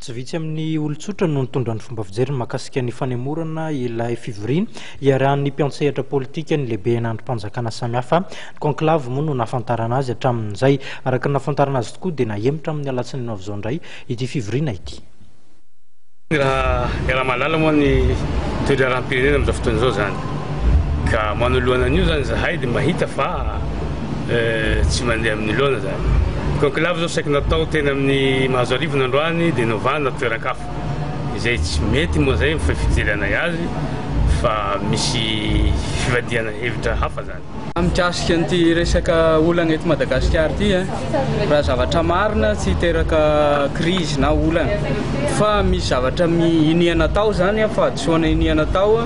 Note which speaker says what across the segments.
Speaker 1: Tsy vitsy amin'ny olon-tsotra no nitondra ny fomba fijeriny mahakasika ny fanemorana ilay fivoriana iarahan'ny mpiantsehatra politika ny lehiben'andrim-panjakana samihafa. Ny conclave moa no nahafantarana azy hatramin'izay. Araka ny nahafantarana azy tokoa dia nahemotra amin'ny alatsinainy ho avy izao indray ity fivoriana ity.
Speaker 2: Raha iaraha-mahalala moa ny toe-draharaham-pirenena amin'izao fotoana izao izany ka manoloana an'io izany izahay dia mahita fa tsy mandeha amin'ny laona izany. Conclave izao saiky natao teny amin'ny Mahazoarivony androany dia novana toeran-kafa izay tsy mety moa izay ny fijery azy fa misy fivadihana hevitra hafa izany.
Speaker 3: Mikasika an'ity resaka olana eto Madagasikara ity, raha zavatra marina tsy hiteraka crise na olana fa misy zavatra iniana atao izany, fahadisoana iniana atao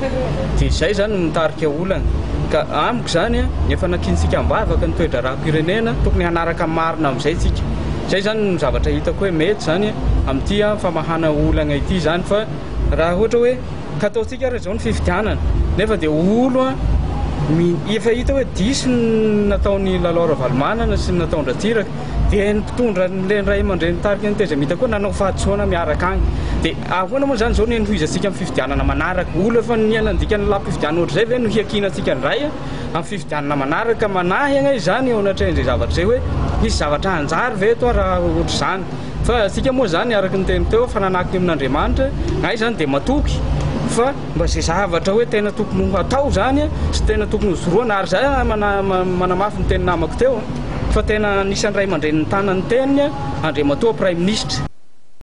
Speaker 3: dia izay izany no mitarika olana. Ka amiko izany efa nankinintsika am-bavaka ny toe-draharaham-pirenena, tokony hanaraka marina amin'izay isika. Izay izany no zavatra hitako hoe mety izany amin'ity famahana olana ity izany fa raha ohatra hoe Ka ataontsika ary izao ny fifidianana nefa dia olo efa hita hoe diso ny nataon'i Lalao Ravalomanana sy ny nataon-dRatsiraka dia ny mpitondra ny ray aman-dreny nitarika ny tezamita koa nanao fahadisoana miaraka any dia ahoana moa izany izao no henohizantsika amin'ny fifidianana manaraka? Olo efa niha-nandika ny lalàm-pifidianana ohatr'izay ve no hiankinantsika indray amin'ny fifidianana manaraka? Manahy anie izany eo anatrehan'izay zavatra izay hoe hisy zavatra hanjary ve eto raha ohatr'izany? Fa antsika moa izany araka ny teny teo fa nanakiny amin'Andriamanitra, ay izany dia matoky fa mba izay zavatra hoe tena tokony ho atao izany sy tena tokony ho zoroana ary izay manamafy ny teny namako teo fa tena anisan'ny ray aman-dreny nitana ny teniny Andriamatoa Praiminisitra.